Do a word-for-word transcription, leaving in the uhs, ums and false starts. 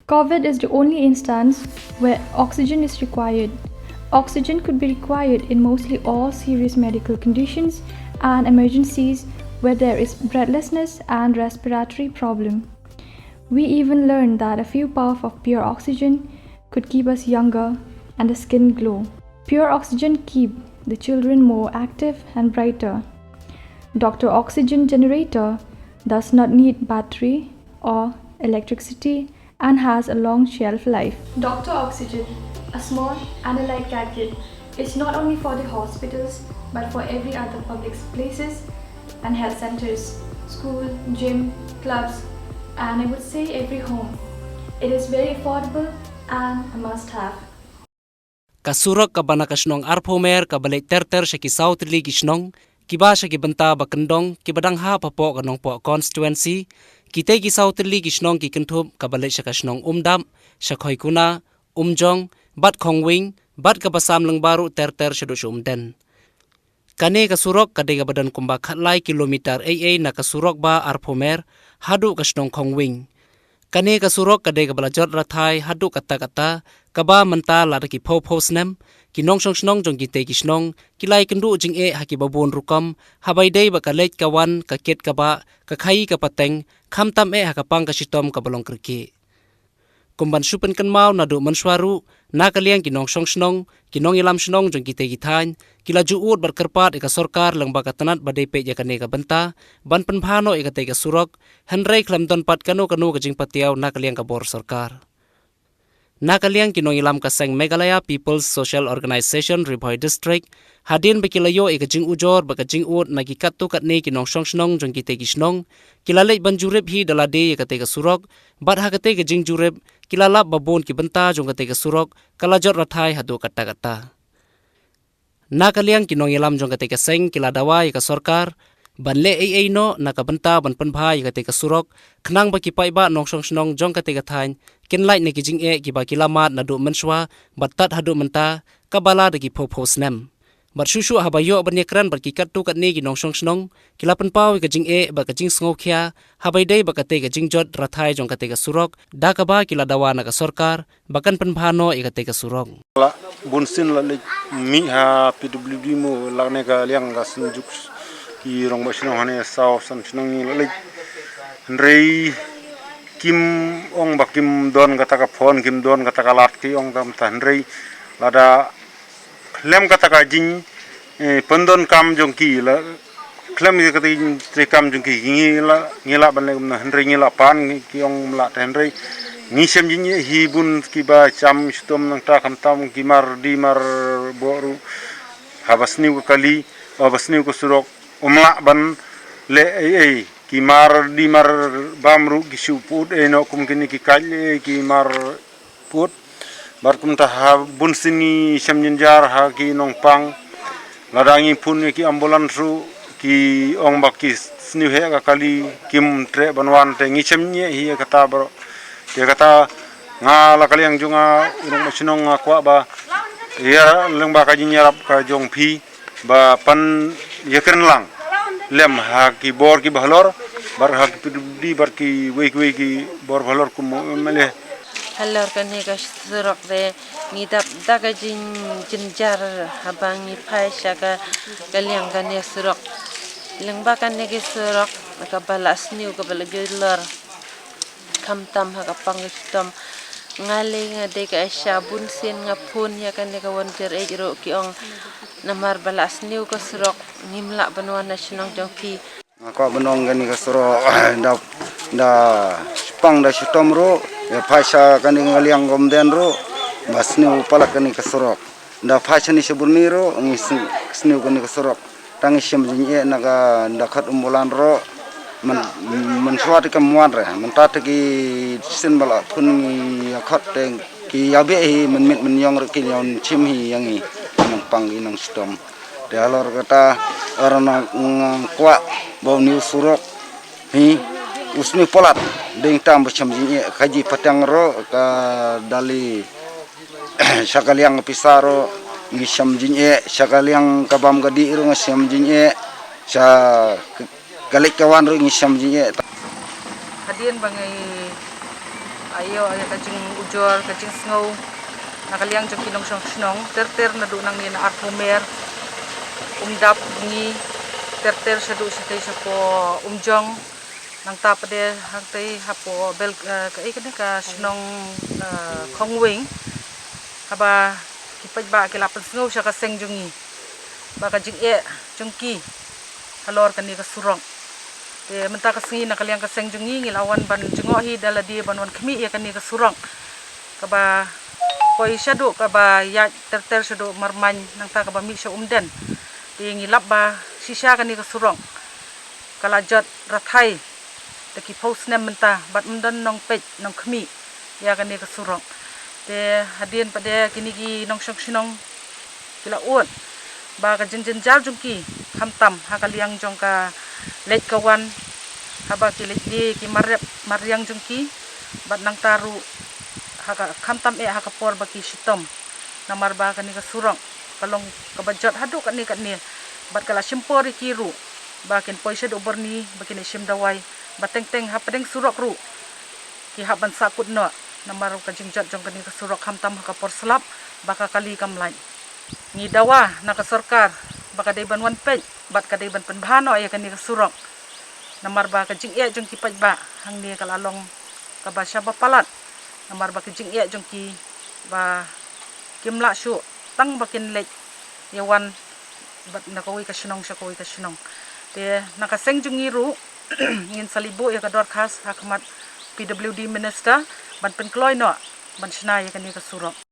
COVID is the only instance where oxygen is required. Oxygen could be required in mostly all serious medical conditions and emergencies where there is breathlessness and respiratory problem. We even learned that a few puff of pure oxygen could keep us younger and the skin glow. Pure oxygen keep the children more active and brighter. Doctor Oxygen generator does not need battery or electricity and has a long shelf life. Doctor Oxygen, a small and a light gadget, is not only for the hospitals but for every other public places and health centers, school, gym, clubs, and I would say every home. It is very affordable and a must have. Ka surok kaba na ka shnong Arphumer kaba leit ter ter sha ki saw tylli ki shnong, kiba sha ki bynta ba kyndong, kiba dang hap hapoh ka Nongpoh constituency, kitei ki saw tylli ki shnong ki kynthup kaba leit sha ka shnong Umdap, sha Khoikuna, Umjong, bad Khongwing, bad kaba sam lyngba ruh ter ter shaduh sha Umden. Kane ka surok ka dei kaba don kumba khatlai kilometer ei ei na ka surok ba Arphumer, haduh ka shnong Khongwing. Kane ka surok ka dei kaba la jot rathai haduh katta katta, kaba mynta lada ki phew phew snem, ki nongshong shnong jong kitei ki shnong, ki la ïakynduh jingeh ha kiba bun rukom, haba ïadei bad ka leit ka wan, ka kit ka bah, ka khaii ka pateng, khamtam eh ha ka pang ka shitom kaba long kyrkieh. Kum ban shu pynkynmaw naduh mynshuwa ruh, na ka liang ki nongshong shnong, ki nongïalam shnong jong kitei ki thaiñ, ki la ju ud bad kyrpad ïa ka sorkar lyngba ka tnat ba dei peit ïa kane ka bynta, ban pynbha noh ïa katei ka surok, hynrei khlem don pat kano kano ka jingpatiaw na ka liang ka bor sorkar. Na ka liang ki nongïalam ka seng Meghalaya People's Social Organization Ri Bhoi District, hadien ba ki la ïoh ïa ka jingujor bad ka jingud na ki katto katne ki nongshong shnong jong kitei ki shnong, ki la leit ban jurip hi da lade ïa katei ka surok, bad ha katei ka jingjurip, ki la lap ba bun ki bynta jong katei ka surok, ka la jot rathai haduh katta katta. Na ka liang ki nongïalam jong katei ka seng ki la dawa ïa ka sorkar, ban leh ei ei noh na ka bynta ban pynbha ïa katei ka surok, khnang ba ki paidbah nongshong shnong jong katei ka thaiñ, kin lait na ki jingeh kiba ki la mad naduh mynshuwa, bad tad haduh mynta, kaba la da ki phew phew snem. Bad shuh shuh haba ïoh ban ïakren bad ki katto katne ki nongshong shnong, ki la pynpaw ïa ka jingeh bad ka jingsngewkhia, haba ïadei bad katei ka jingjot rathai jong katei ka surok, da kaba ki la dawa na ka sorkar, ba kan pynbha noh ïa katei ka surok. La bun sien la leit mih ha P W D mo la ne ka liang ka seng juk ki rangbah shnong hane saw san shnong ngi la leit. Hynrei kim ong ba kim don kata ka phone, kim don kata ka lad ki ong tam ta, hynrei lada khlem kata ka jing, eh, pyndonkam jong ki la, khlem kata ka jing treikam jong ki, ngi la, ngi la ban leh kumno, hynrei ngi la pan, ngi ki ong la te, hynrei ngi shem jingeh hi bun kiba cham shitom nangta, khamtam ki mar di mar boh ruh, haba sniew ka kali, haba sniew ka surok, um lah ban leh ei ei, ki mar di mar bam ruh ki shu put ei noh kum kine ki kait leh ei ki mar put. Bad kumta ha bun sien ngi shem jynjar ha ki nongpang. Lada ngi phone ïa ki ambulance ruh ki ong ba ki sniew heh ka kali, kim treh ban wan, te ngi shem jingeh hi ïa kata baroh. Te kata nga la ka liang jong nga u nongshong shnong nga kwah ba ïa lyngba ka jingïarap ka jong phi, ba pan ïakren lang lem ha ki bor kiba halor, bad ha ki P W D, bad kiwei kiwei ki bor ba halor kum u M L A. Halor kane ka surok te ngi dap da ka jingjynjar haba ngi phai sha ka, ka liang kane surok. Lyngba kane ka surok kaba la sniew kaba la jolor. Khamtam ha ka pang ka shitom. Nga lei nga dei ka Aisha, bun sien nga phone ïa kane ka one zero eight ruh ki ong namar ba la sniew ka surok, ngim lah ban wan na shnong jong phi. Nga kwah ban ong kane ka surok da, da shipang da shitom ruh, ïa phai sha kane ka liang ka Umden ruh ba sniew palat kane ka surok. Da phai shane sha Burni ruh ngi sn-, sniew kane ka surok. Tang ngi shem jingeh na ka da khot ambulance ruh. Man, mynshuwa te kam wan re, mynta te ki sien ba la phone ngi ïa khot te ki ïa beh hi mynmiet mynñiong ruh ki ïa shim hi ïa ngi nongpang ki nongshitom. Te halor kata, nga kwah ba une u surok hi u sniew palat, dei tang ba shem jingeh, ka jingpateng ruh ka da lei sha ka liang ka pisa ruh ngi shem jingeh, sha ka liang ka bam ka dih ruh ngi shem jingeh, sha ka, ka leit ka wan ruh ngi shem jingeh. Hadien ba ngi, Ïoh ïa ka jingujor, ka jingsngew na ka liang jong ki nongshong shnong ter ter naduh nangne na Arphew Mer, Umdap, Bngi, ter ter shaduh shatei shapoh Umjong, nangta pat de hangtei hapoh Bel, eh, kaei kane ka shnong, eh, Khongwing, haba ki paidbah ki la pynsngew sha ka seng jong ngi ba ka jingeh jong ki halor kane ka surok. Te mynta ka sngi na ka liang ka seng jong ngi ngi la wan ban jngoh hi da lade ban wan khmih ïa kane ka surok kaba poi shaduh, kaba ïaid ter ter shaduh Marmain nangta kaba mih sha Umden. Te ngi lap ba shisha kane ka surok ka la jot rathai da ki phew snem mynta bad ym don nongpeit nongkhmih ïa kane ka surok. Te hadien pat de kine ki nongshong shnong ki la ud ba ka jingjynjar jong ki, khamtam ha ka liang jong ka leit ka wan, haba ki leit die ki mar rep mar riang jong ki, bad nangta ruh ha ka, khamtam eh ha ka por ba ki shitom, namar ba kane ka surok ka long kaba jot haduh katne katne, bad ka la shim por ïa ki ruh ba kin poi shaduh Burnie ba kin ïa shim dawai, ba teng teng hapdeng surok ruh ki hap ban sahkut noh namar ka jingjot jong kane ka surok, khamtam ha ka por slap ba ka kali kam lait. Ngi dawa na ka sorkar ba ka dei ban wan peit bad ka dei ban pynbha noh ïa kane ka surok, namar ba ka jingeh jong ki paidbah hangne ka la long kaba shaba palat, namar ba ka jingeh jong ki ba kim lah shuh tang ba kin leit ïa wan bad na kawei ka shnong sha kawei ka shnong. Te na ka seng jong ngi ruh ngin sa leit buh ïa ka dorkhas ha khmat P W D Minister ban pynkloi noh ban shna ïa kane ka surok.